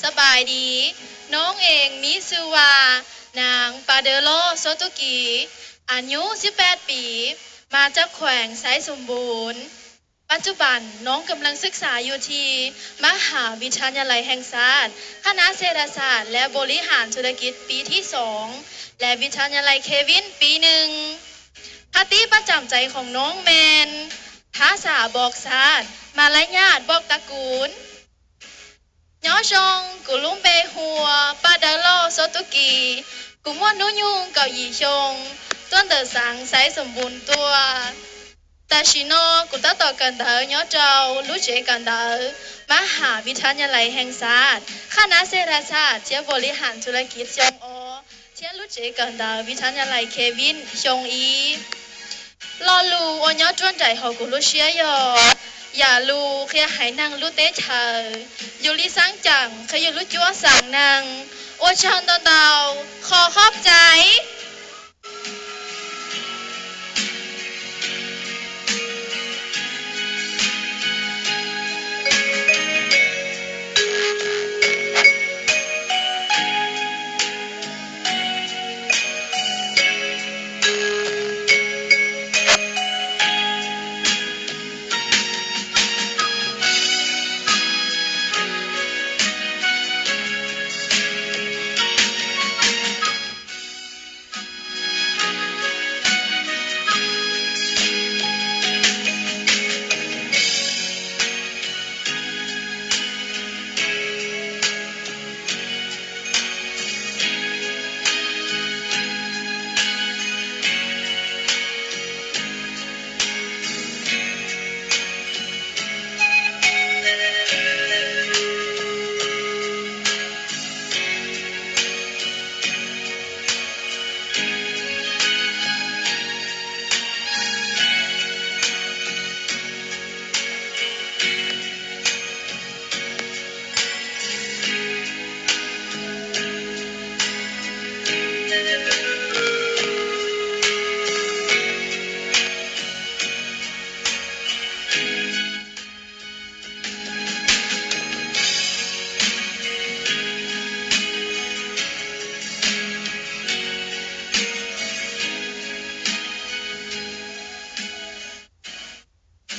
สบายดี น้องเองมีชื่อว่านางปาเดอโลโซตุกิ อายุสิบแปดปี มาจากแขวงไซสมบูรณ์ ปัจจุบันน้องกำลังศึกษาอยู่ที่มหาวิทยาลัยแห่งชาติ คณะเศรษฐศาสตร์และบริหารธุรกิจปีที่สอง และวิทยาลัยเควินปีหนึ่ง คติประจำใจของน้องแม่น ภาษาบอกชาติ มารยาทบอกตระกูล Nyob zoo, kuv lub npe hu ua Paj Dawb Lauj Xub Tub Ki. Kuv muaj hnub nyoog kaum yim xyoo, tuaj ntawm xeev Xaiv Xoom Npoos tuaj. Tam sim no kuv tab tom kawm ntawv nyob rau lub tsev kawm ntawv Mab Ham Vib Thab Nyab Lais Hees Xav, khaj nab xej das tshaj thiab npaum li ham txhu la kiv xyoo ob, thiab lub tsev kawm ntawv Vib Thab Nyab Lais Khe Vij xyoo ib. Lo lus uas nyob ruaj nraim hauv kuv lub siab yog yam lus qhia haiv neeg lub teb chaws, yus li xeeb ceem qhia yus lub cuab xeem neeg. Ua tsaug ntau ntau, qhov qhob cai.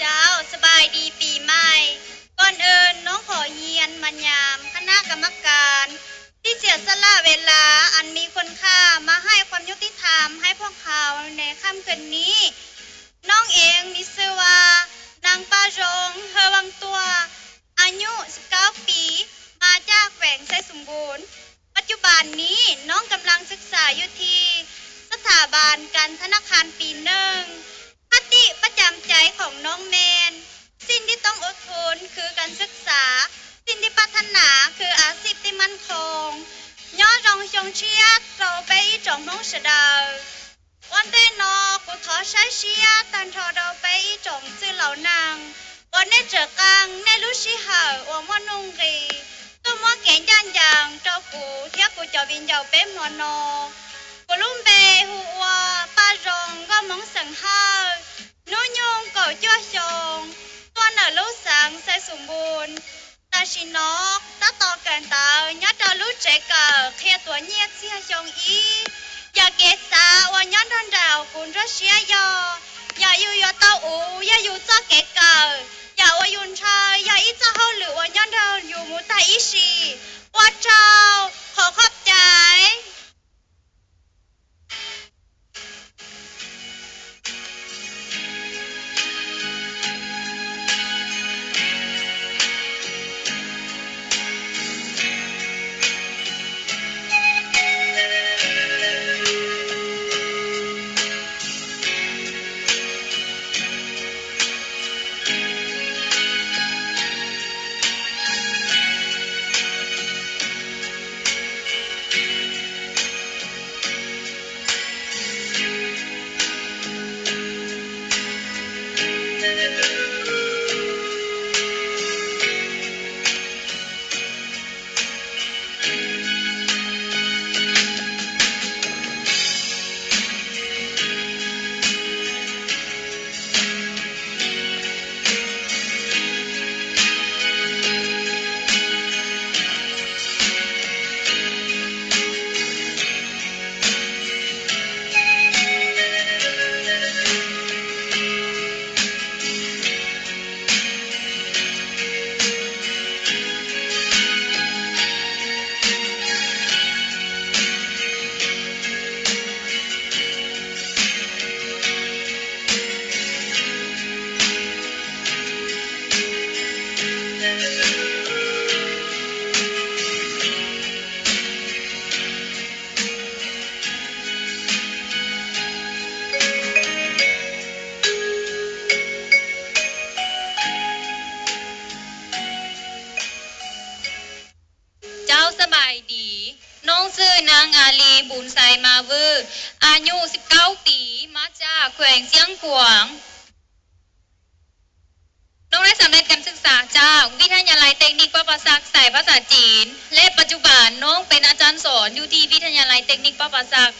Chào, สบายดีปีใหม่ ก่อนอื่นน้องขอเฮียนมายามคณะกรรมการที่เสียสละเวลาอันมีคุณค่ามาให้ความยุติธรรมให้พวกเขาในค่ำคืนนี้ น้องเองมีชื่อว่านางป้ารง เฮอวังตัวย อายุสิบเก้าปี มาจากแขวงไชยสมบูรณ์ ปัจจุบันนี้น้องกำลังศึกษาอยู่ที่สถาบันการธนาคารปีหนึ่ง คติประจำใจของน้องแมน สิ่งที่ต้องอดทนคือการศึกษา สิ่งที่ปรารถนาคืออาชีพที่มั่นคง Nyob zoo xyoo tshiab rau peb ib tsoom Hmoob sawv daws. Ua ntej no kuv thov saib siab tag nrho rau peb ib tsoom txwj laus neeg uas nej tseem qee nej lub sij hawm uas muaj nuj nqis tuaj muab kev ncaj ncees rau kuv thiab kuv cov viv ncaus peb hmo no. Kuv lub npe hu ua Paj Zoo, nkauj Hmoob xeem Hawj, hnub nyoog kaum cuaj xyoo, tuaj ntawm lub xeev Xais Xus Npus. Tam sim no tab tom kawm ntawv nyob rau lub tsev kawm qhia tuav nyiaj txiag xyoo ib. Yog kev xav uas nyob nrog nraim kuv nruab siab yog, yog yus yuav tau uv yog yus txoj kev kawm, yam uas yus ntshaw yog ib txoj hauj lwm uas nyob nrog yus mus tag ib sim. Ua tsaug, qhov qhob cai. น้องชื่อนางอาลี บุญใส มาเวอร์ อายุ สิบเก้า ปี มาจากแขวงเชียงขวาง น้องได้สำเร็จการศึกษาจากวิทยาลัยเทคนิคป้าป่าสักสายภาษาจีน และปัจจุบันน้องเป็นอาจารย์สอนอยู่ที่วิทยาลัยเทคนิคป้าป่าสัก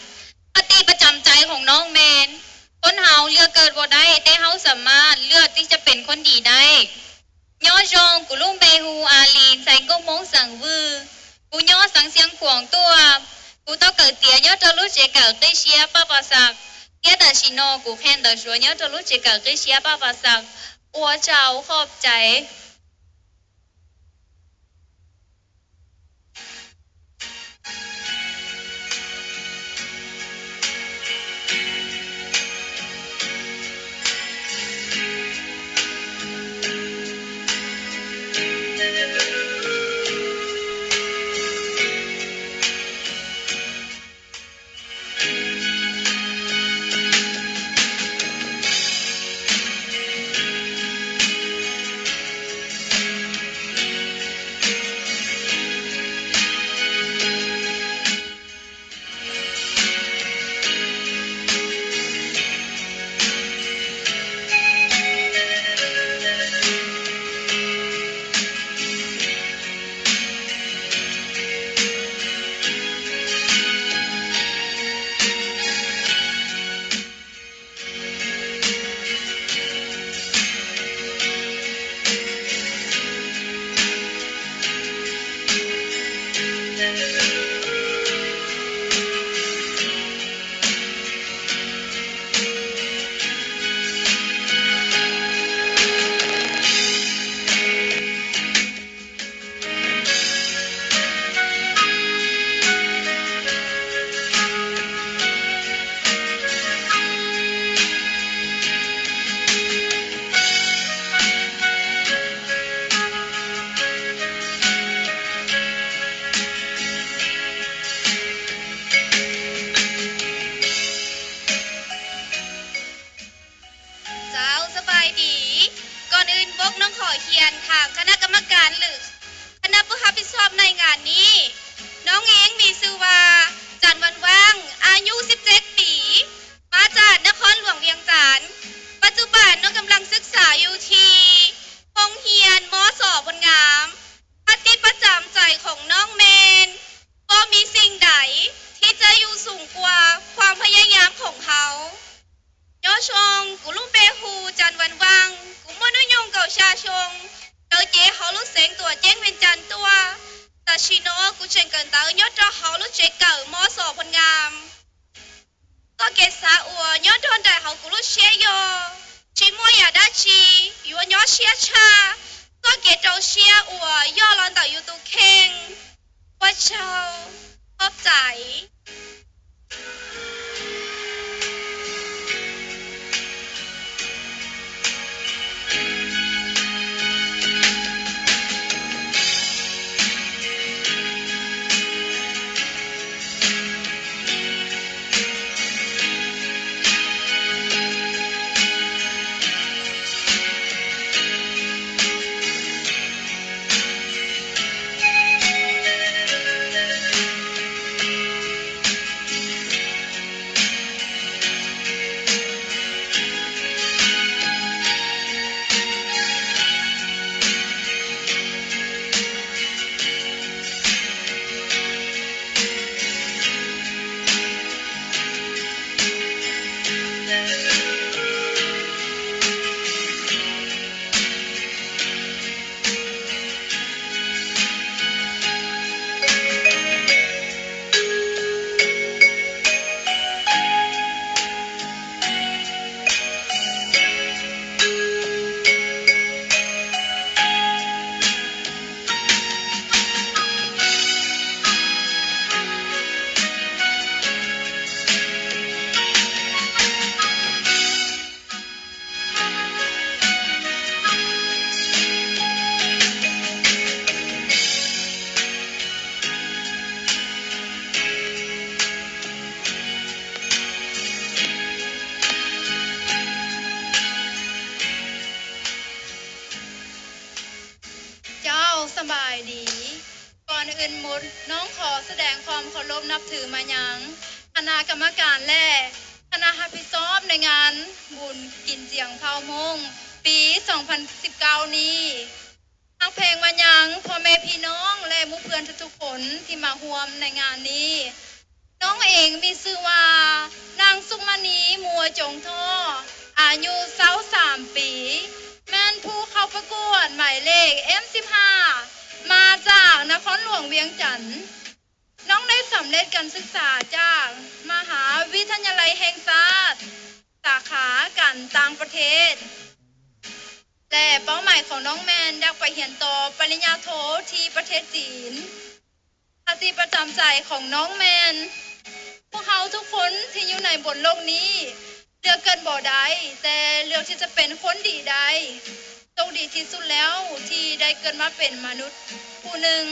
คติประจำใจของน้องแมน คนเฮาเลือกเกิดบ่ได้ แต่เฮาสามารถเลือกที่จะเป็นคนดีได้ Nyob zoo, kuv lub npe hu Alin, xeem Nkauj Hmoob, xeem Vwj. Kuv nyob xeev Xiav Khuam tuaj. Kuv tau kawm tiav nyob rau lub tsev kawm qib siab Paj Pas Xas, thiab tam sim no kuv qhia ntawv Suav nyob rau lub tsev kawm qib siab Paj Pas Xas. Ua tsaug, qhob txais. Txawv, ສະບາຍດີ. ກ່ອນອື່ນ ພວກນ້ອງຂໍຮຽນຖາມຄະນະກຳມະການ ຫຼື ຄະນະຜູ້ຮັບຜິດຊອບໃນງານນີ້. ນ້ອງເອງມີຊື່ວ່າ ຈັນວັນວ່າງ, ອາຍຸ ສິບເຈັດ ປີ, ມາຈາກນະຄອນຫຼວງວຽງຈັນ. ປັດຈຸບັນນ້ອງກຳລັງສຶກສາຢູ່ທີ່ໂຮງຮຽນ ມສ ໂພນງາມ. ຄະຕິປະຈຳໃຈຂອງນ້ອງແມ່ນ ບໍ່ມີສິ່ງໃດທີ່ຈະຢູ່ສູງກວ່າຄວາມພະຍາຍາມຂອງເຮົາ. Nyob zoo, kuv lub npe hu Trần Văn Văn, kuv muaj hnub nyoog kaum xya xyoo, tau cev hauv lub xeev Tuam Ceeb, Viêng Chăn tuaj. Tam sim no kuv tseem kawm ntawv nyob rau hauv lub tsev kawm ມສ Phoo Ngam. Txoj kev xav uas nyob nrog nraim hauv kuv lub siab yog tsis muaj yam dab tsi yuav nyob siab tshaj txoj kev rau siab uas yog los ntawm yus tus kheej. Ua tsaug, pov txais. น้องขอแสดงความเคารพนับถือมายังคณะกรรมการและคณะรับผิดชอบในงานบุญกินเจียงเผาโฮงปีสองพันสิบเก้านี้ ฮักแพงมายังพ่อแม่พี่น้องและหมู่เพื่อนทุกๆคนที่มาร่วมในงานนี้ น้องเองมีชื่อว่า นางสุขมณี มัวจงท่อ อายุซาวสามปี แม่นผู้เข้าประกวดหมายเลข เอ็มสิบห้า มาจากนครหลวงเวียงจันทน์ น้องได้สำเร็จการศึกษาจากมหาวิทยาลัยแห่งชาติ สาขาการต่างประเทศ แต่เป้าหมายของน้องแมนอยากไปเรียนต่อปริญญาโทที่ประเทศจีน คติประจำใจของน้องแมน พวกเราทุกคนที่อยู่ในบนโลกนี้ เลือกเกิดบ่ได้ แต่เลือกที่จะเป็นคนดีได้ โชคดีที่สุดแล้วที่ได้เกิดมาเป็นมนุษย์ผู้หนึ่ง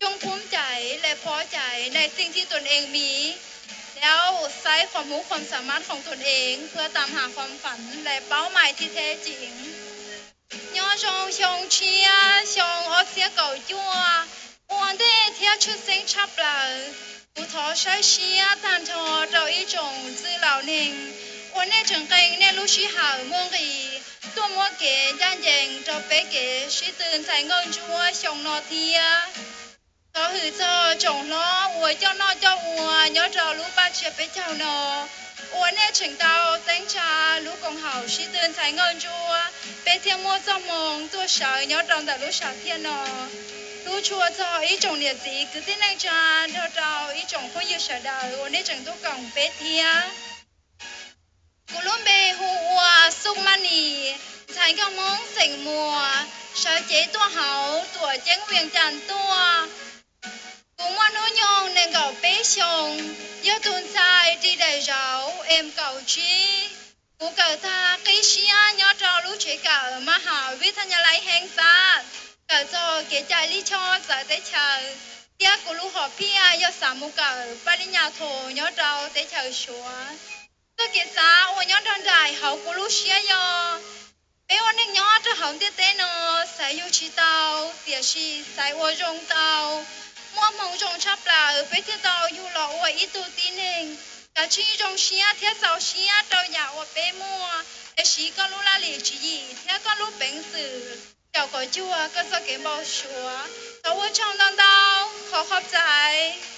จงภูมิใจและพอใจในสิ่งที่ตนเองมี แล้วใช้ความรู้ความสามารถของตนเองเพื่อตามหาความฝันและเป้าหมายที่แท้จริง Nyob zoo xyoo tshiab xyoo ob txhiab kaum cuaj, ua ntej thiab tshwj xeeb tshaj plaws, kuv thov saib siab tag nrho rau ib tsoom txwj laus neeg uas nej tseem qee nej lub sij hawm muaj nqis tuaj muab kev ncaj ncees rau peb kev sib tw ntxhais nkauj ntsuab xyoo no thiab. Thov hwm txog tsoom hlob uas coj noj coj ua nyob rau lub paj tsiab peb caug no, uas nej tseem tau teeb tsa lub koom haum sib tw ntxhais nkauj ntsuab, peb thiaj muaj txoj hmoo tuaj sawv nyob rau ntawm lub sam thiaj no. Hlub tshua txog ib tsoom niam txiv kwv tij neej tsa nrog rau ib tsoom phooj ywg sawv daws uas nej tseem tuaj koom peb thiab. Kuv lub npe hu ua Xub Maj Nis, ntxhais nkauj Hmoob xeem Muas, sawv cev tuaj hauv tuam ceeb Vias Cas tuaj. Kuv muaj hnub nyoog nees nkaum peb xyoos, yog tus ntxhais ris daim zauv em kaum tsib. Kuv kawm tag qib siab nyob rau lub tsev kawm Maj Has Vij Thas Nyas Lais Hees Xas, kawm txog kev cai lij choj txawv teb chaws, thiab kuv lub hom phiaj yog xav mus kawm paj lij nyas thos nyob rau teb chaws Suav. Txoj kev xav uas nyob nrog nraim hauv kuv lub siab yog, peb ua neej nyob rau hauv ntiaj teb no, xaiv yug tsis tau, tiam sis xaiv ua zoo tau. Muaj hmoo zoo tshaj plaws peb thiaj tau yug los ua ib tug tib neeg. Kav tsij zoo siab thiab txaus siab rau yam uas peb muaj, es siv koj lub laj lim tswv yim thiab koj lub peev xwm caum kom cuag koj txoj kev npau suav. Thov ua tsaug ntau ntau, qhov qhov txais.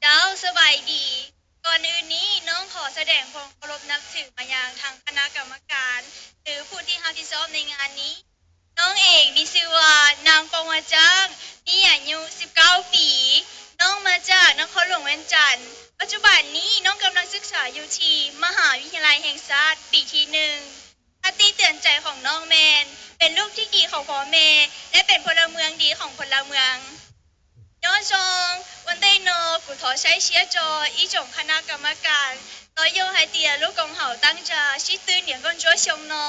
เจ้า สบายดี ก่อนอื่นนี้น้องขอแสดงความเคารพนับถือมายังทางคณะกรรมการ หรือผู้ที่รับผิดชอบในงานนี้ น้องเองมีชื่อว่านางปองมาจ้าง มีอายุสิบเก้าปี น้องมาจากนครหลวงเวียงจันทน์ ปัจจุบันนี้น้องกำลังศึกษาอยู่ที่มหาวิทยาลัยแห่งชาติปีที่หนึ่ง คติเตือนใจของน้องแมน เป็นลูกที่ดีของพ่อแม่ และเป็นพลเมืองดีของพลเมือง ย Nyob zoo, ua ntej no kuv thov saib siab rau ib tsoom khana kam ma kas, los yog hais tias lub koom haum tab tsa sib tw niam nkauj ntsuab xyoo no.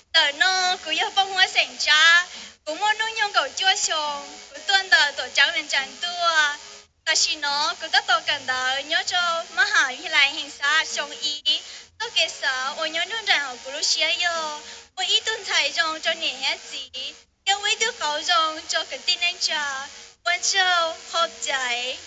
Ntawm no kuv yog Paj Huab xeem Tsab, kuv muaj hnub nyoog kaum cuaj xyoo, kuv tuaj ntawm tuam tsev Vias Cas tuaj. Tam sim no kuv tab tom kawm ntawv nyob rau mab ham viv lais heev xav xyoo ib. Txoj kev xav uas nyob nruab nraim hauv kuv lub siab yog ua ib tug ntxhais zoo rau niam thiab txiv, thiab ua ib tug qauv zoo rau kwv tij neej tsa. Ua tsaug, qhov caiv.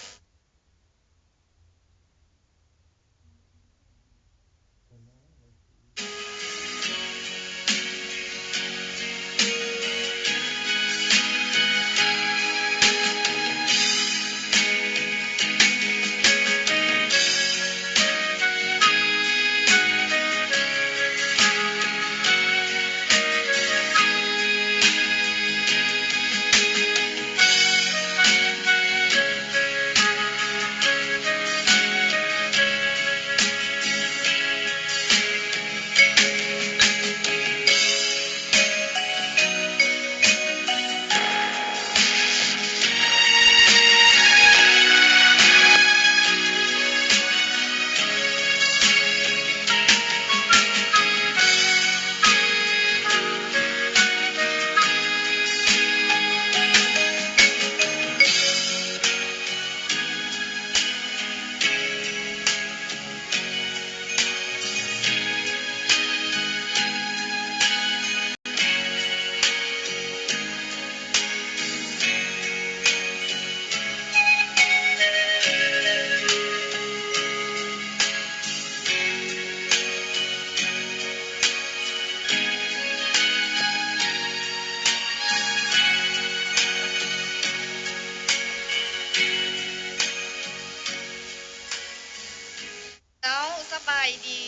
Tau, สบายดี.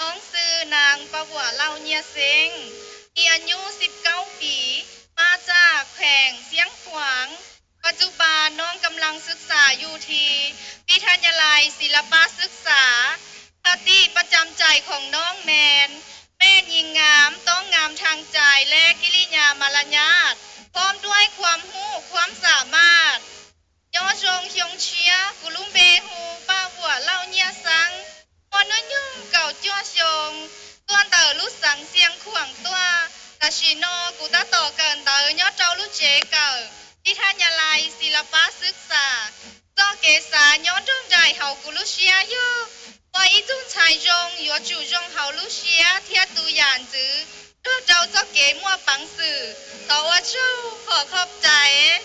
น้องชื่อนางประวัติเหล้าเยี่ยเซ้ง มีอายุสิบเก้าปี มาจากแขวงเชียงขวาง ปัจจุบันน้องกำลังศึกษาอยู่ที่วิทยาลัยศิลปศึกษา คติประจำใจของน้องแม่น แม่หญิงงามต้องงามทางใจและกิริยามารยาท พร้อมด้วยความรู้ความสามารถ Nyob zoo xyoo tshiab, kuv lub npe hu Paj Vuam Lauj Nyiaj Xeeb, muaj hnub nyoog kaum cuaj xyoo, tuaj ntawm lub xeev Xiav Khuam tuaj. Tam sim no kuv tab tom kawm ntawv nyob rau lub tsev kawm Vij Thaj Nyas Lais Xis Las Pab Xwb Xas. Txoj kev xav nyob nrog nraim hauv kuv lub siab yog ua ib tug ntxhais zoo yuav tsum zoo hauv lub siab thiab tu yam ntxwv nrog rau txoj kev muaj peev xwm. Thov ua tsaug, qhov kho cais.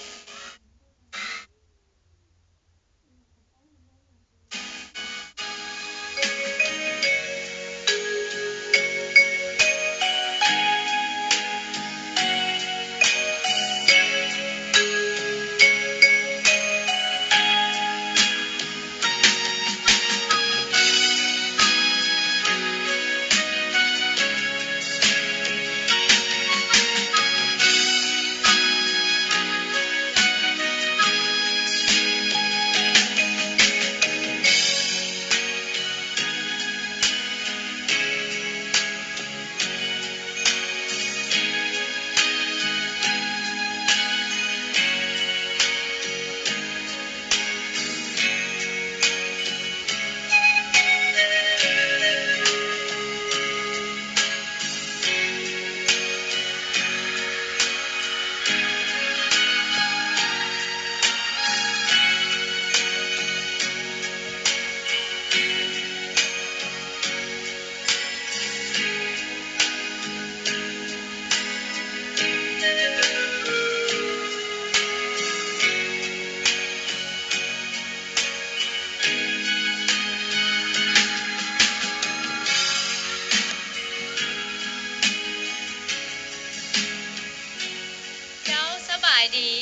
Yau, สบายดี,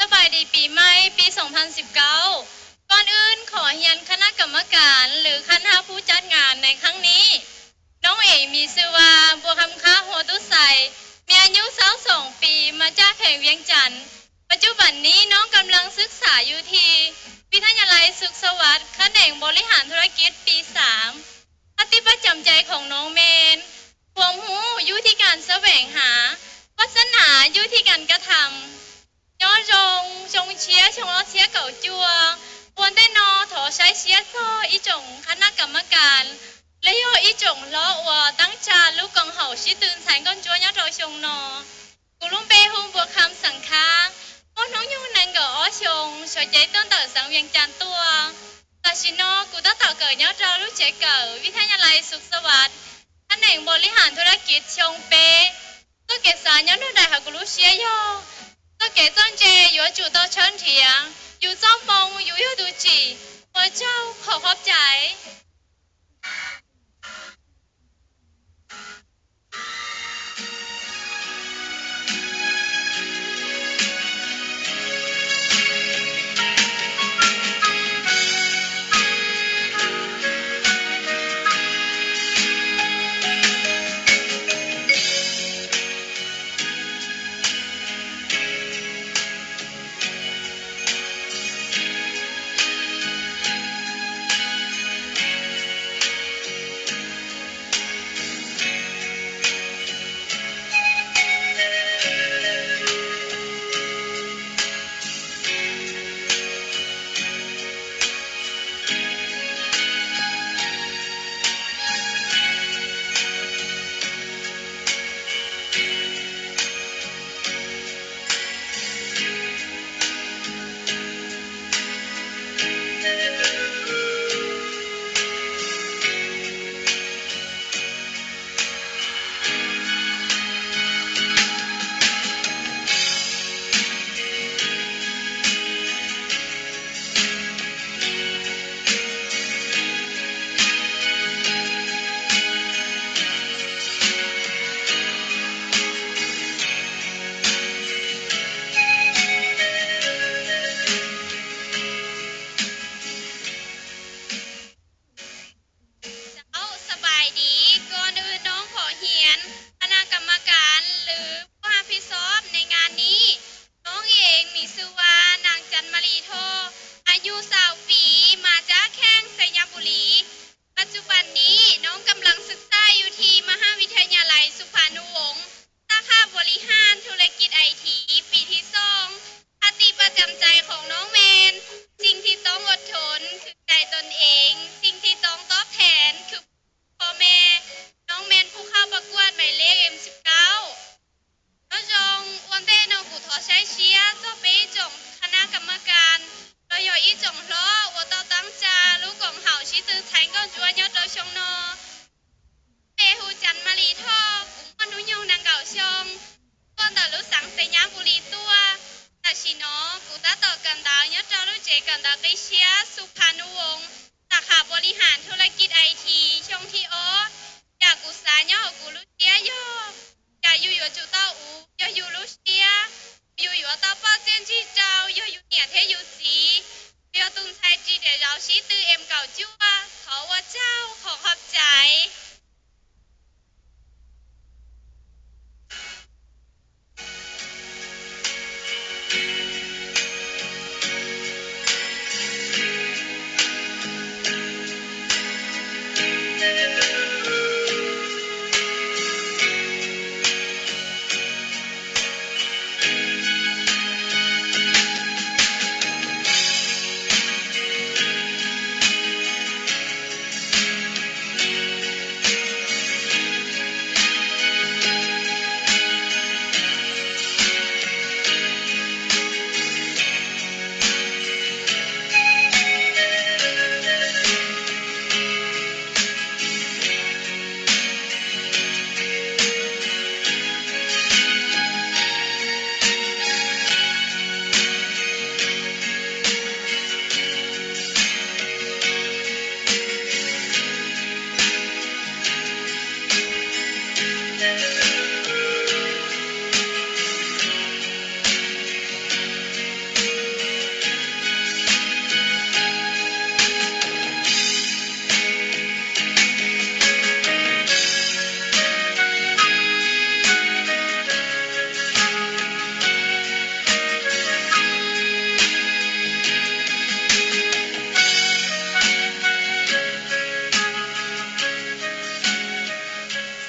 สบายดีปีใหม่ ปีสองพันสิบเก้า. ก่อนอื่นขอเรียนคณะกรรมการหรือคณะผู้จัดงานในครั้งนี้ น้องเองมีชื่อว่าบัวคำค้า โฮตุไซ มีอายุซาวสองปี มาจากแขวงเวียงจันทน์ ปัจจุบันนี้น้องกำลังศึกษาอยู่ที่วิทยาลัยสุขสวัสดิ์ แขนงบริหารธุรกิจปีสาม คติประจำใจของน้องแม่น ความรู้อยู่ที่การแสวงหา วาสนาอยู่ที่การกระทำ Nyob zoo xyoo tshiab xyoo ob txhiab kaum cuaj, ua ntej no thov saib siab txog ib tsoom khab naj kam mab kas, los yog ib tsoom hlob uas tab tsa lub koom haum sib tw ntxhais nkauj ntsuab nyob rau xyoo no. Kuv lub npe hu Npuag Kham Xeem Khab, muaj hnub nyoog nees nkaum ob xyoos, sawv cev tuaj ntawm xeev Vias Cas tuaj. Tam sim no kuv tab tom kawm nyob rau lub tsev kawm Vij Thaj Nyab Lais Xus Xa Vas, thab neem Npaus Lis Has Thu Rab Kiv xyoo peb. Txoj kev xav nyob nruab nraim hauv kuv lub siab yog txoj kev txawj ntse yuav tsum tau tshawb nrhiav, yus txoj hmoo yus yog tus tsim, ua tsaug qhov qhov cais. Sawv daws sawv daws, koj nub noob phom hiav, khab naj kam mab kas lwm pab phiv xob nees ngas nis, noob ees mis xws vas naas cas mas lis thoj, a nyuj xaum piv mas cab kheej xais nyab npum lis. Pas txuj pas nis noob kam las xwm txaj yus thim mas hab vij thaj nyas lais xu phas nus voov, taj khaj npuas lis haj thu le kij ais thiv pim thiv xoo, has tis pas cam cais khoom noob men, txij thiv toob ua rhoov khwv cais tau eev, txij thiv toob tob phem khwv pho me, noob men pub khauj pas kuaj mais leb em xwm kaub. Nyob zoo, ua ntej no kuv thov saib siab txog peb ib tsoom khab nab kam mab kas los yog ib tsoom hlob uas tau tab tsa lub koom haum sib tw ntxhais nkauj ntsuab nyob rau xyoo no. Npe hu Cas Mas Lis Thoj, kuv muaj hnub nyoog nees nkaum xyoo, tuaj ntawm lub xeev Xais Nyab Npus Lis tuaj. Tam sim no kuv tab tom kawm ntawv nyob rau lub tsev kawm ntawv qib siab Xu Pha Nus Voos, sab khas Npuas Lis Has Thu Laj Kij Ais Thim xyoo thib ob. Yam kuv xav nyob hauv kuv lub siab yog, yam yus yuav tsum tau ua yog yus lub siab, yus yuav tau pauj txiaj ntsig rau yog yus niam thiab yus txiv, yog tus ntxhais ris daim zauv sib tw em kaum cuaj, thov ua tsaug qhov qhov cais.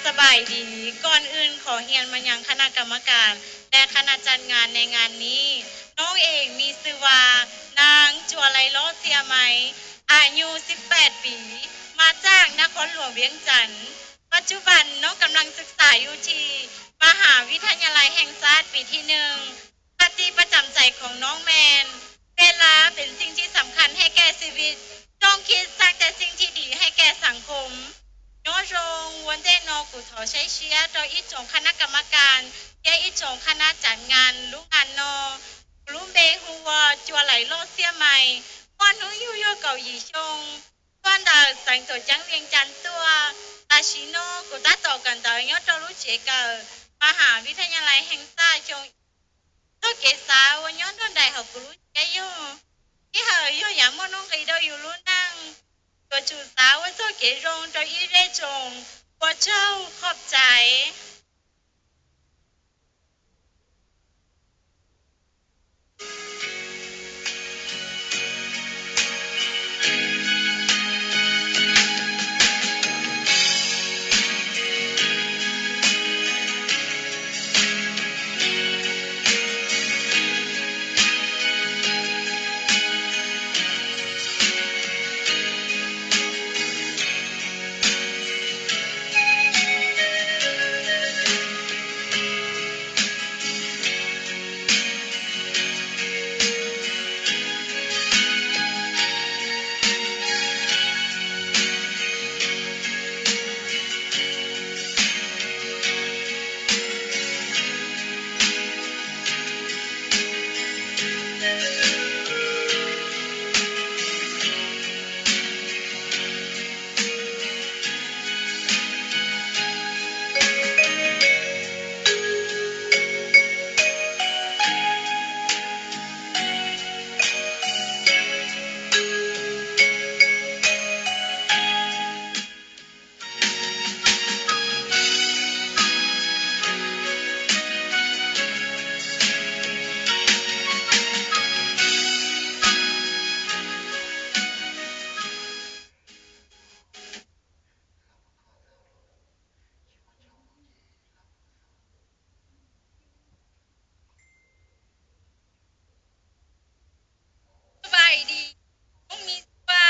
Sawv daws, koj wb qhov hias mas nyas khab nab kam mab kas, คณะจัดงานในงานนี้ น้องเอกมีชื่อว่านางจัวไลลอดเสียไหม อายุสิบแปดปี มาจากนครหลวงเวียงจันทร์ ปัจจุบันน้องกำลังศึกษาอยู่ที่มหาวิทยาลัยแห่งชาติปีที่หนึ่ง คติประจำใจของน้องแมน เวลาเป็นสิ่งที่สำคัญให้แก่ชีวิต จงคิดสร้างแต่สิ่งที่ดีให้แก่สังคม Nyob zoo, ua ntej no kuv thov saib siab rau ib tsoom คณะกรรมการ thiab ib tsoom คณะจัดงาน lub nqa no. Kuv lub npe hu ua Cua Lais Loj Xiab Mais, muaj hnub yug yog kaum yim xyoo, tuaj ntawm xeev Tuam Ceeb Vias Cas tuaj. Tam sim no kuv tab tom kawm ntawv nyob rau lub tsev kawm Mas Has Vib Thaj Nyab Lais Heej Xaj xyoo. Txoj kev xav uas nyob nrog nraim hauv kuv lub siab yog, ib hawm yog yav muaj nuj nqis rau yus lub neej, yuav tsum xav ua txoj kev zoo rau ib zej tsoom. Ua tsaug, qhov txais. Vais di, น้องมีชื่อว่า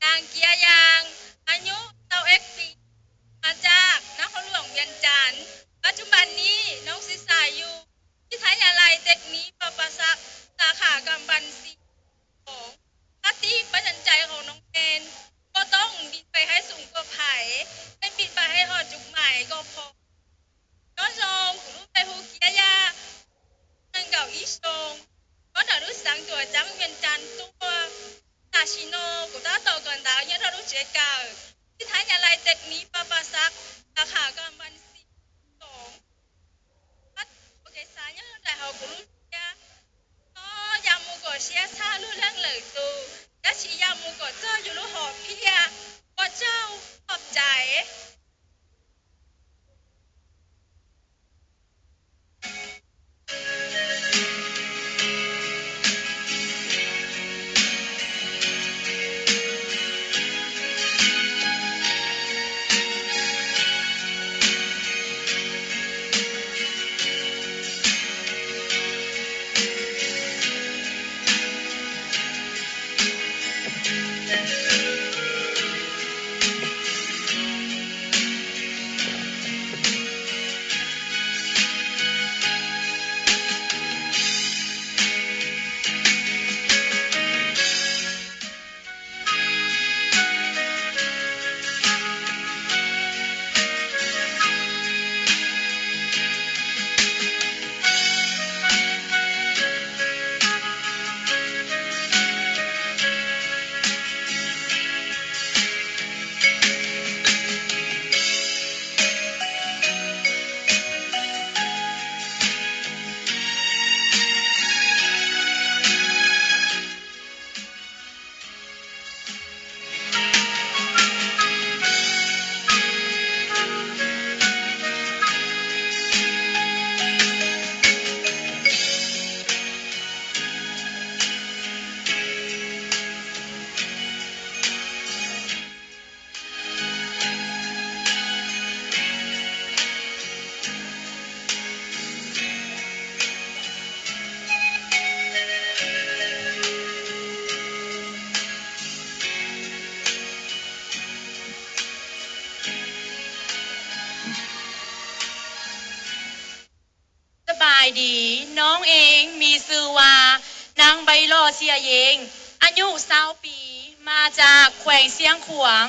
นางเกียร์ยาง อายุสิบเอ็ดปี มาจากนครหลวงเวียงจันทร์ ปัจจุบันนี้น้องศึกษาอยู่วิทยาลัยเทคนิคปะปะสัก สาขาการบัญชี ของ คติประจำใจของน้องแมน ก็ต้องบินไปให้สูงกว่าไผ ไม่บินไปให้ฮอดจุดหมายก็พอ Nyob zoo, kuv lub npe hu Kiab Yaj, nees nkaum ib xyoo, nyob ntawm lub xeev Tuam Ceeb Vias Cas tuaj. Tam sim no kuv tab tom kawm ntawv nyob rau lub tsev kawm Vib Thaj Nyab Lais Tes Mis Pa Pa Xav, sab kham kas npas xis toov. Ua kev xav nyob rau nraim hauv kuv lub siab, no ya mus kom siab tshaj lub leej lwm tus, tab sis ya mus kom txog yus lub hom phiaj. Ua tsaug, qhov txais. ดี น้องเองมีชื่อว่านางใบหล่อ เสียเย็ง อายุซาวปี มาจากแขวงเชียงขวาง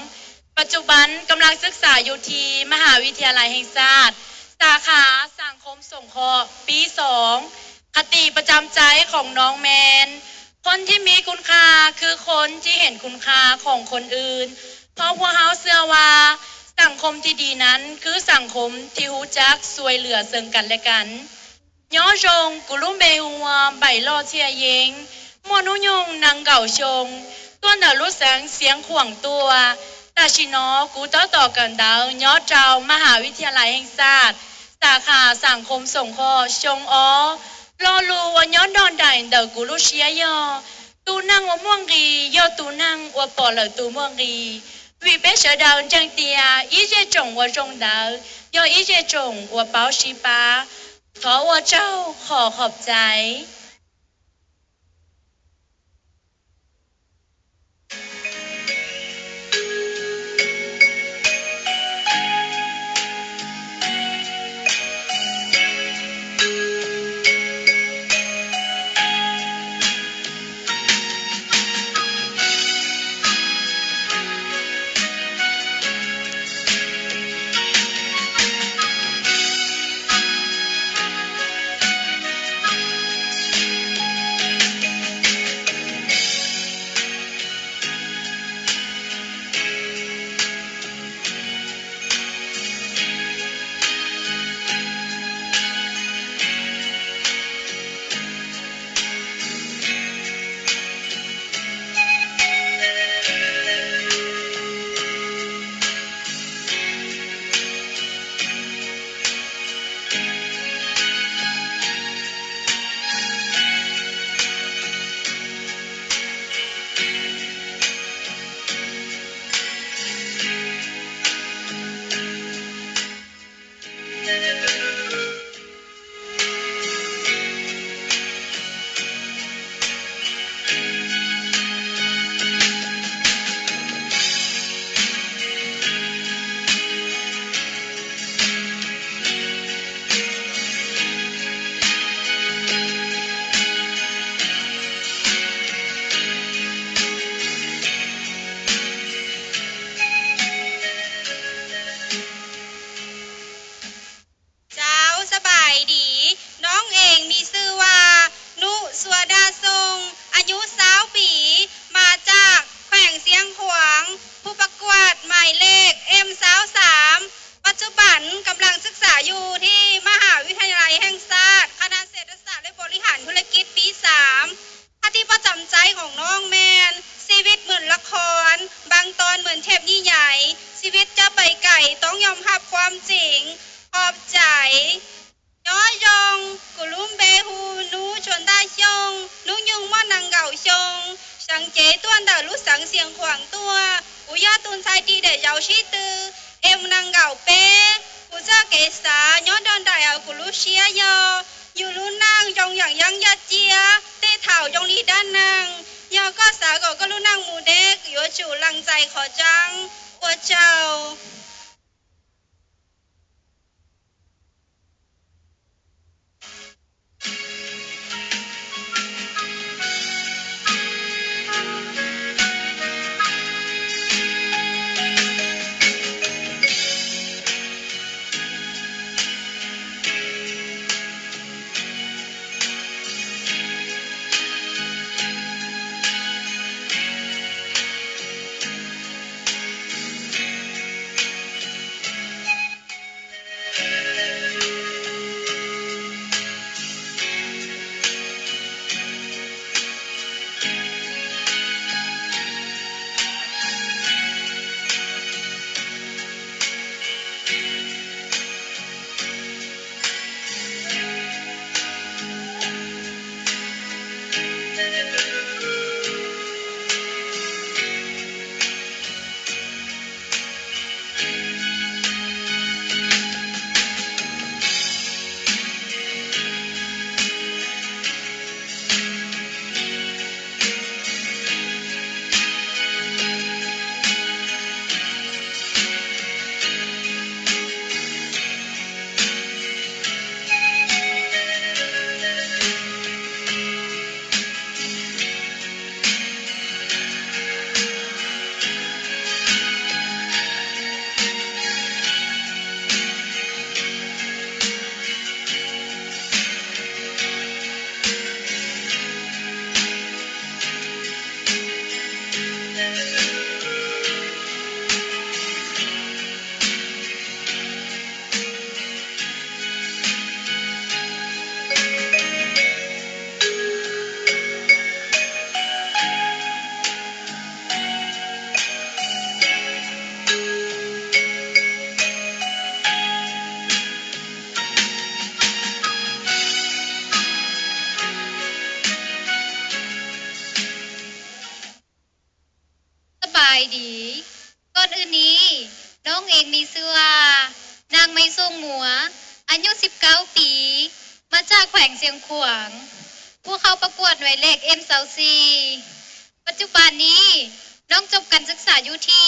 ปัจจุบันกำลังศึกษาอยู่ที่มหาวิทยาลัยแห่งชาติ สาขาสังคมสงเคราะห์ ปีสอง คติประจำใจของน้องแมน คนที่มีคุณค่าคือคนที่เห็นคุณค่าของคนอื่น เพราะพวกเฮาเชื่อว่าสังคมที่ดีนั้นคือสังคมที่รู้จักช่วยเหลือซึ่งกันและกัน Nyob zoo, kuv lub npe hu ua Npaim Loj Txhiaj Yeeb, muaj hnub nyoog nees nkaum xyoo, tuaj ntawm lub xeev Xeev Khuam tuaj. Tam sim no kuv tab tom kawm ntawv nyob rau Maj Has Vib Thia Lais Heej Xaj, xab khas xam khom xoom kho xyoo ob. Lo lus uas nyob nrog nraim ntawm kuv lub siab yog, tus neeg uas muaj nqis yog tus neeg uas pom lawm tus muaj nqis. Vim peb sawv daws ntseeg tias ib zej tsoom uas zoo ntawd yog ib zej tsoom uas paub sib pab. Thov ua tsaug, qhov qhov txais. Ntxawm, ສະບາຍດີ. ນ້ອງເອງມີຊື່ວ່າ ນຸ ສຸວະດາຊົງ ອາຍຸຊາວປີ ມາຈາກແຂວງຊຽງຂວາງ ຜູ້ປະກວດໝາຍເລກ ເອັມຊາວສາມ ປັດຈຸບັນກຳລັງສຶກສາຢູ່ທີ່ມະຫາວິທະຍາໄລແຫ່ງຊາດ ຄະນະເສດຖະສາດ ແລະ ບໍລິຫານທຸລະກິດ ປີສາມ. ຄະຕິປະຈຳໃຈຂອງນ້ອງແມ່ນ ຊີວິດເໝືອນລະຄອນ ບາງຕອນເໝືອນເທບນິຍາຍ ຊີວິດຈະໄປໄກ ຕ້ອງຍອມຮັບຄວາມຈິງ. ຂອບໃຈ. Nyob zoo, kuv lub npe hu Nu Chuas Ntaj Xyooj, hnub nyoog muaj nees nkaum xyoo, seev cev tuaj ntawm lub xeev Xiees Khuam tuaj. Kuv yog tus ntxhais ris daim zauv sib tw, em nees nkaum peb. Kuv txoj kev xav nyob nrog nraim hauv kuv lub siab yog, yus lub neej zoo yam yeeb yaj ciab, tej thaum zoo li dab neeg. Yog koj xav kom koj lub neej mus deb, yuav tsum lees txais qhov tseeb. Ua tsaug. ก่อนอื่นนี้ น้องเองมีชื่อว่านางไม้ส้มมัว อายุสิบเก้าปี มาจากแขวงเชียงขวาง ผู้เข้าประกวดหน่วยเลข เอ็ม ซาวสี่ ปัจจุบันนี้ น้องจบการศึกษาอยู่ที่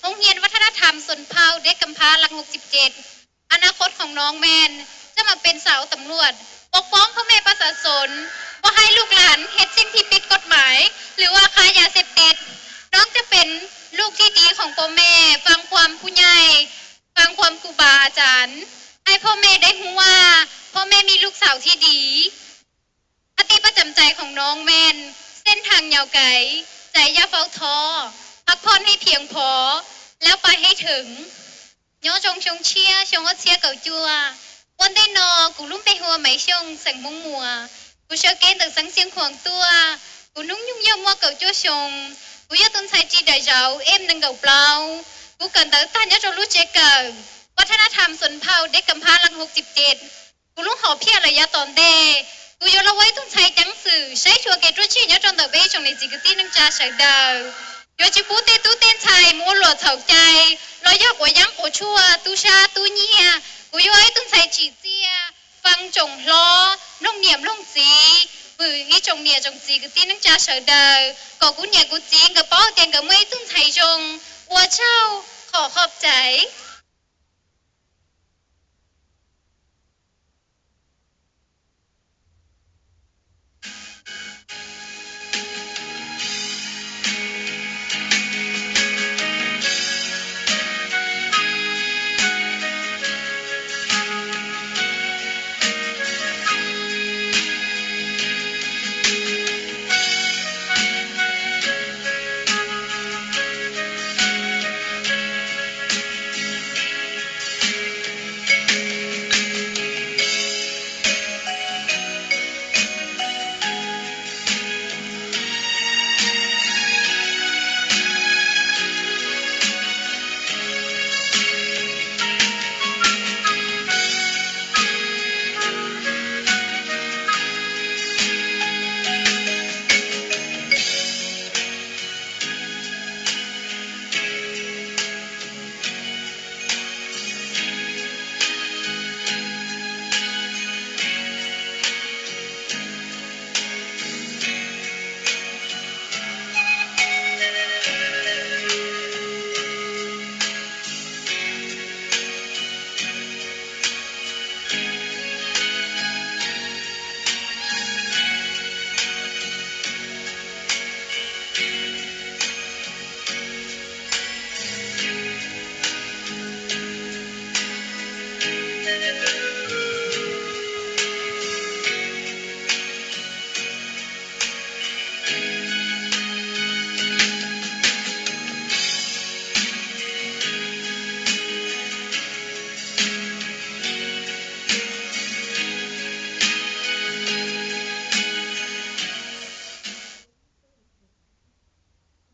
โรงเรียนวัฒนธรรมชนเผ่าเด็กกำพร้าหลัก หกสิบเจ็ด อนาคตของน้องแม่นจะมาเป็นสาวตำรวจ ปกป้องพ่อแม่ประชาชน บ่ให้ลูกหลานเฮ็ดสิ่งที่ผิดกฎหมาย หรือว่าค้ายาเสพติด น้องจะเป็นลูกที่ดีของพ่อแม่ ฟังความผู้ใหญ่ ฟังความครูบาอาจารย์ ให้พ่อแม่ได้รู้ว่าพ่อแม่มีลูกสาวที่ดี คติประจำใจของน้องแม่น เส้นทางยาวไกล ใจอย่าเฝ้าท้อ พักผ่อนให้เพียงพอ แล้วไปให้ถึง Nyob zoo xyoo tshiab xyoo ob txhiab kaum cuaj, ua ntej no kuv lub npe hu ua Maiv Xyooj xeem Hmoob Muas. Kuv sawv kev ntawm xeev Xiav Khuam tuaj, kuv hnub nyoog yog muaj kaum cuaj xyoo. Kuv yog tus ntxhais ris daim zauv M nees nkaum plaub. Kuv kawm ntawv tag nyob rau lub tsev kawm วัฒนธรรมชนเผ่าเด็กกำพร้าหลัก หกสิบเจ็ด. Kuv lub hom phiaj lawm yav tom ntej, kuv yuav los ua ib tug ntxhais ceev xwm saib xyuas kev ruaj ntseg nyob rau ntawm peb ib tsoom niam txiv kwv tij neej tsa sawv daws. Yuav tsis pub tej tub tej ntxhais mus ua luam txhaum cai los yog quav yeeb quav tshuaj, tub sab tub nyiag. Kuv yuav ua ib tug ntxhais tsim txiaj, faa tsoom hlob, mloog niam mloog txiv, hwm ib tsoom niam tsoom txiv kwv tij neej tsa sawv daws, kom kuv niam kuv txiv nkawd paub tias nkawd muaj ib tug ntxhais zoo. Ua tsaug, khov khob caiv.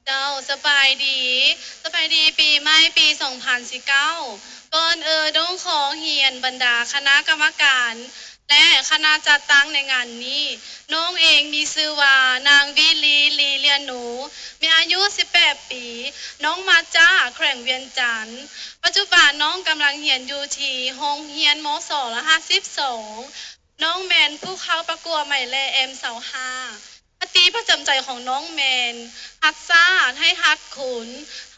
Ntau, สบายดี, สบายดีปีใหม่ปีสองพันสิบเก้า. ก่อนอื่นต้องขอเรียนบรรดาคณะกรรมการและคณะจัดตั้งในงานนี้ น้องเองมีชื่อว่านางวิลี ลีเลียนหนู มีอายุสิบแปดปี น้องมาจากแขวงเวียงจันทน์ ปัจจุบันน้องกำลังเรียนอยู่ที่โรงเรียน ม.ส. ละห้าสิบสอง น้องแมนผู้เข้าประกวดหมายเลข เอ็ม ซาวห้า คติประจำใจของน้องแมน ฮักชาติให้ฮักคน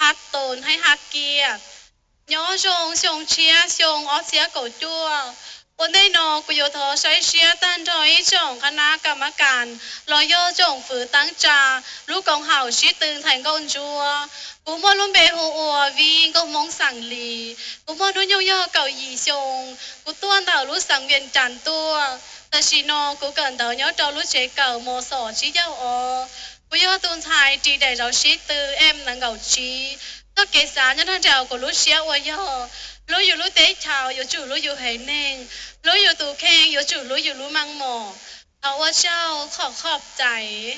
ฮักตนให้ฮักเกียรติ. Nyob zoo xyoo tshiab xyoo ob txhiab kaum cuaj, ua ntej no kuv yuav thov saib siab tag nrho ib tsoom คณะกรรมการ los yog tsoom fwv tub tsa lub koom haum sib tw ntxhais nkauj ntsuab. Kuv muaj lub npe hu ua Vij, nkauj Hmoob xeem Lis. Kuv muaj hnub nyoog yog kaum yim xyoo. Kuv tuaj ntawm lub xeev Vias Cas tuaj. Tam sim no kuv kawm ntawv nyob rau lub tsev kawm ม.ส. tsib caug os. Kuv yog tus ntxhais ris daim zauv sib tw M nees nkaum tsib. Txoj kev xav nyob nrog nraim kuv lub siab uas yog: hlub yus lub teb chaws yuav tsum hlub yus haiv neeg, hlub yus tus kheej yuav tsum hlub yus lub meej mom. Thov ua tsaug, khov khob caiv.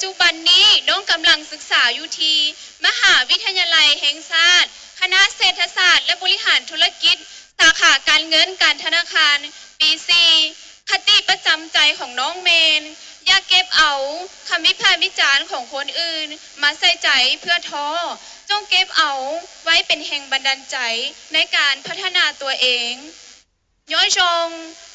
ปัจจุบันนี้น้องกำลังศึกษาอยู่ที่มหาวิทยาลัยแห่งชาติ คณะเศรษฐศาสตร์และบริหารธุรกิจ สาขาการเงินการธนาคาร ปีสี่ คติประจำใจของน้องแมน อย่าเก็บเอาคำวิพากษ์วิจารณ์ของคนอื่นมาใส่ใจเพื่อท้อ จงเก็บเอาไว้เป็นแรงบันดาลใจในการพัฒนาตัวเอง Nyob zoo,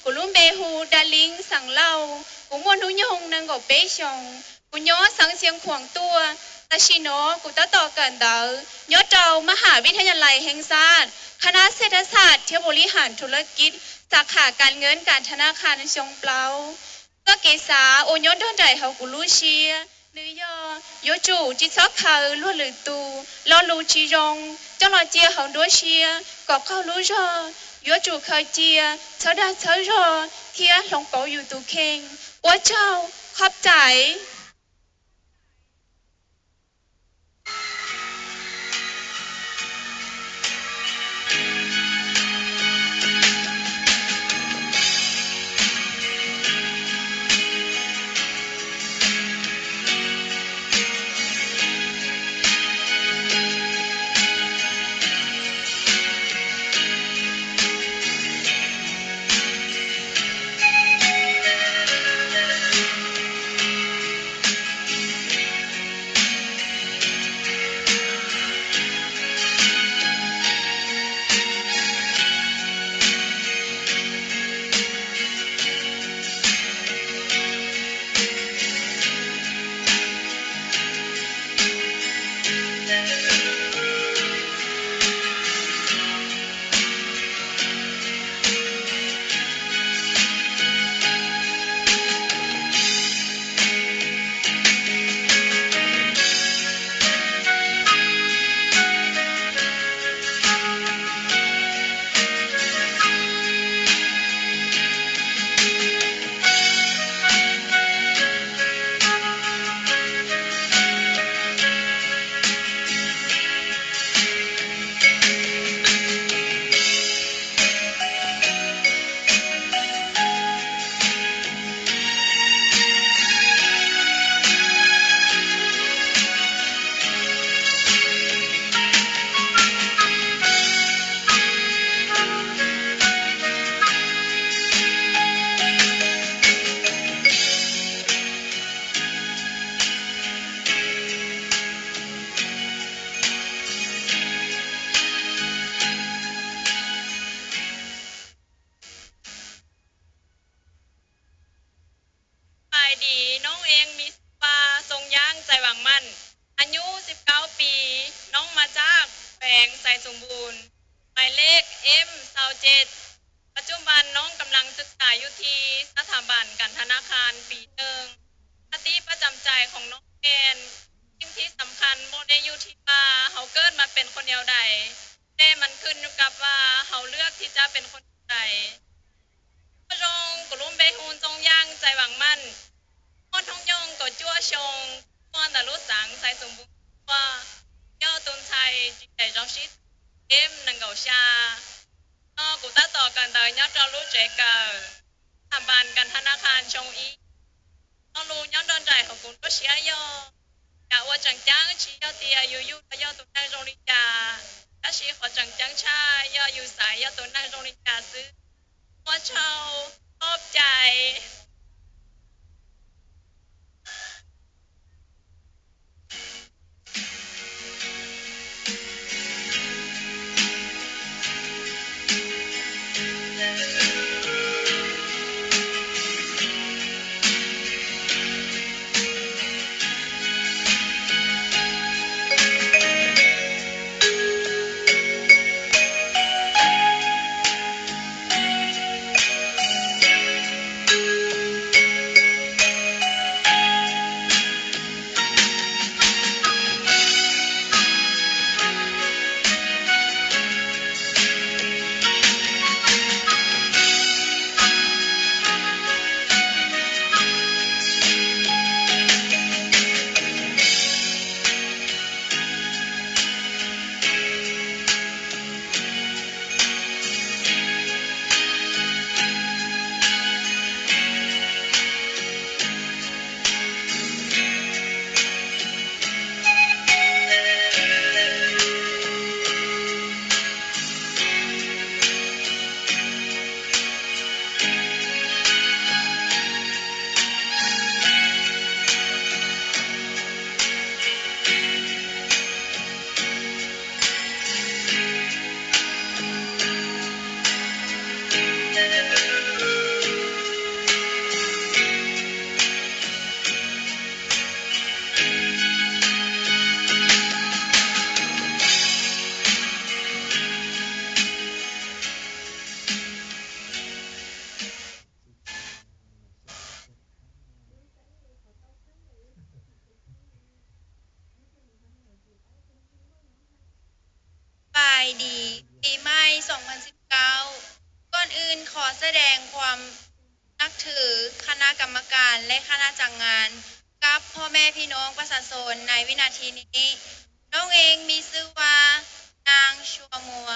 kuv lub npe hu Darling Xeem Lauj, kuv muaj hnub nyoog nees nkaum peb xyoos, kuv nyob xeev Xeev Khuam tuaj. Tam sim no kuv tab tom kawm ntawv nyob rau มหาวิทยาลัยแห่งชาติ คณะเศรษฐศาสตร์ และบริหารธุรกิจ สาขาการเงินการธนาคาร xyoo plaub. Txoj kev xav uas nyob nrog nraim hauv kuv lub siab, nws yog yuav tsum tsis txhob khaws luag lwm tus lo lus tsis zoo coj los cia hauv nruab siab kom qaug lub zog. Yuav tsum khaws cia, txhawb dag txhawb zog thiab hloov pauv yus tus kheej. Ua tsaug, qhov txais. Bài đí, น้องเองมีชื่อว่า Sông Giang Chai Vàng Mặn, อายุ สิบเก้า ปี น้องมาจากแขวงไซสมบูรณ์ หมายเลข M ซาวเจ็ด ปัจจุบันน้องกำลังศึกษาอยู่ที่สถาบันการธนาคารปีหนึ่ง คติประจำใจของน้องแมน สิ่งที่สำคัญบ่ได้อยู่ที่ว่าเฮาเกิดมาเป็นคนแนวใด แต่มันขึ้นอยู่กับว่าเฮาเลือกที่จะเป็นคนแนวใด Nyob zoo, kuv lub npe hu Ntxoov Yaaj Cai Vaam Maj, muaj hnub nyoog kaum cuaj xyoo, tuaj ntawm lub xeev Xais Xoom Npum tuaj, yog tus ntxhais tsis daim zoo sib tw, M nees nkaum xya. No kuv tab tom kawm ntawv nyob rau lub tsev kawm Tha Npas Kas Tha Na Kha Xyoo Ib. Lo lus nyob nrog nraim hauv kuv lub siab yog, yam uas tseem ceeb tsis yog tias yus yug los yog tus neeg zoo li cas, tab sis qhov tseem ceeb tshaj yog yus xaiv yog tus neeg zoo li cas xwb. Ua tsaug, ua tsaug. ดี ปีใหม่สองพันสิบเก้า ก่อนอื่นขอแสดงความนับถือคณะกรรมการและคณะจัดงานกับพ่อแม่พี่น้องประชาชนในวินาทีนี้ น้องเองมีชื่อว่านางชัวมัว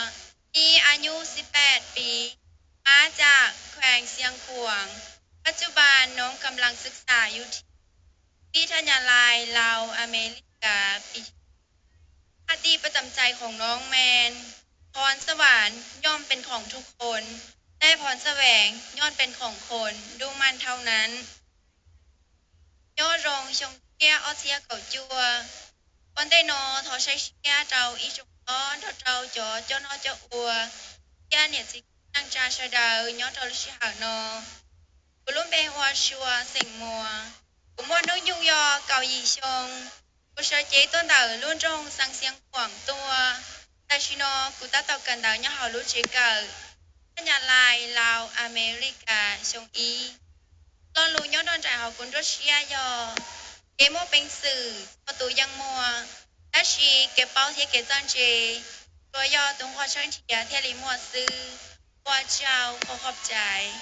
มีอายุสิบแปดปี มาจากแขวงเชียงขวาง ปัจจุบันน้องกำลังศึกษาอยู่ที่วิทยาลัยลาวอเมริกาปีที่ คติประจำใจของน้องแมน พรสวรรค์ย่อมเป็นของทุกคน แต่พรแสวงย่อมเป็นของคนดุหมั่นเท่านั้น Nyob zoo xyoo tshiab ob txhiab kaum cuaj. Ua ntej no thov saib siab rau ib tsoom hlob nrog rau cov coj noj coj ua thiab niam txiv kwv tij neej tsa sawv daws nyob rau lub sij hawm no. Kuv lub npe hu ua Sua xeem Muas. Kuv muaj hnub nyoog yog kaum yim xyoo. Kuv sawv cev tuaj ntawm lub nroog Xeev Khuam tuaj. Tam sim no kuv tab tom kawm ntawv nyob hauv lub tsev kawm Nyab Laj Laus Amelikas xyoo ib. Lo lus nyob rau nraim hauv kuv nruab siab yog: kev muaj peev xwm txhua tus yeej muaj, tab sis kev paub thiab kev txawj ntse tsuas yog tus nquag tshawb nrhiav thiaj li muaj xwb. Ua tsaug, qhov qhov caiv.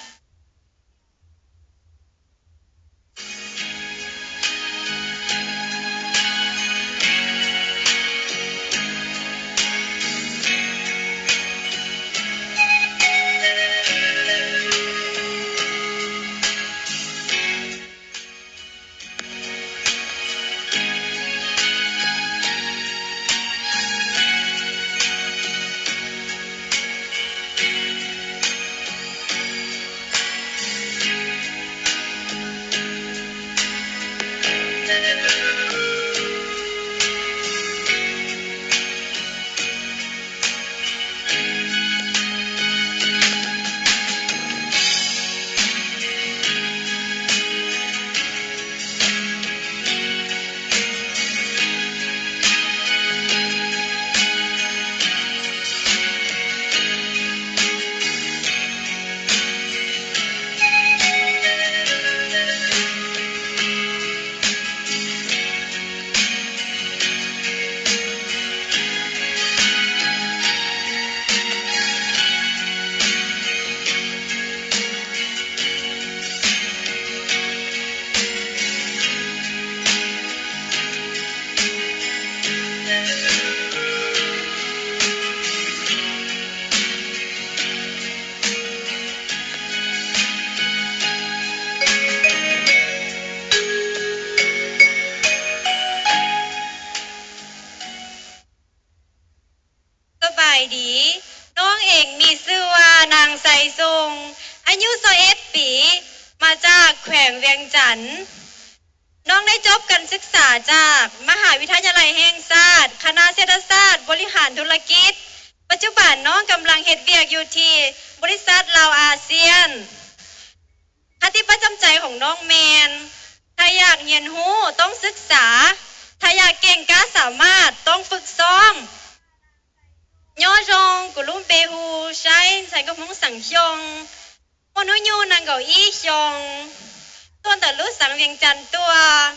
สบายดี น้องเองมีชื่อว่านางไซซุง อายุสิบเอ็ดปี มาจากแขวงเวียงจันทน์ น้องได้จบการศึกษาจากมหาวิทยาลัยแห่งชาติ คณะเศรษฐศาสตร์บริหารธุรกิจ ปัจจุบันน้องกำลังเฮ็ดเวียกอยู่ที่บริษัทลาวอาเซียน คติประจำใจของน้องแมน ถ้าอยากเรียนรู้ต้องศึกษา ถ้าอยากเก่งกล้าสามารถต้องฝึกซ้อม Nyob zoo, kuv lub npe hu Saib, ntxhais nkauj Hmoob xeem Xyooj, muaj hnub nyoog nees nkaum ib xyoo, tuaj ntawm lub xeev Vias Cas tuaj.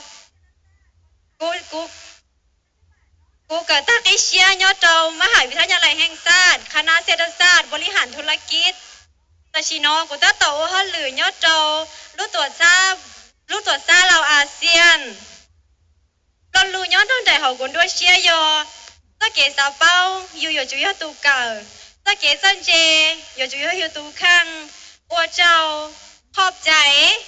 Kuv, kuv, kuv kawm tag qib siab nyob rau มหาวิทยาลัยแห่งชาติ คณะเศรษฐศาสตร์บริหารธุรกิจ. Tam sim no kuv tab tom ua hauj lwm nyob rau lub tuam txhab, lub tuam txhab Laus As Xias. Lo lus nyob nrog nraim hauv kuv nruab siab yog: txoj kev xav paub, yus yuav tsum yog tus kawm. Txoj kev txawj ntse, yuav tsum yog yus tus kheej. Ua tsaug, qhov caiv.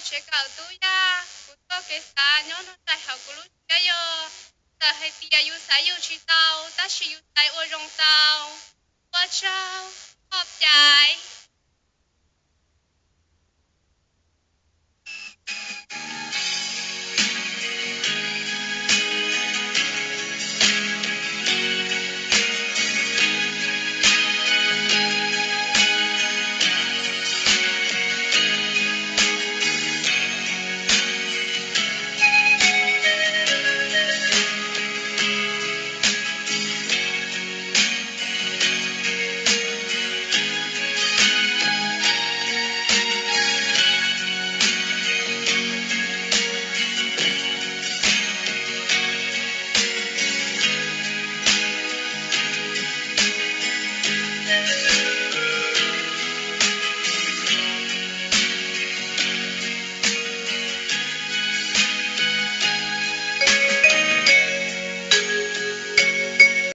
Tsev kawm tub yaj, kuv txoj kev xav nyob nrog nraim hauv kuv lub siab yog, txawm hais tias yus xaiv yus tsis tau, tab sis yus xaiv ua zoo tau. Ua tsaug, ua cai.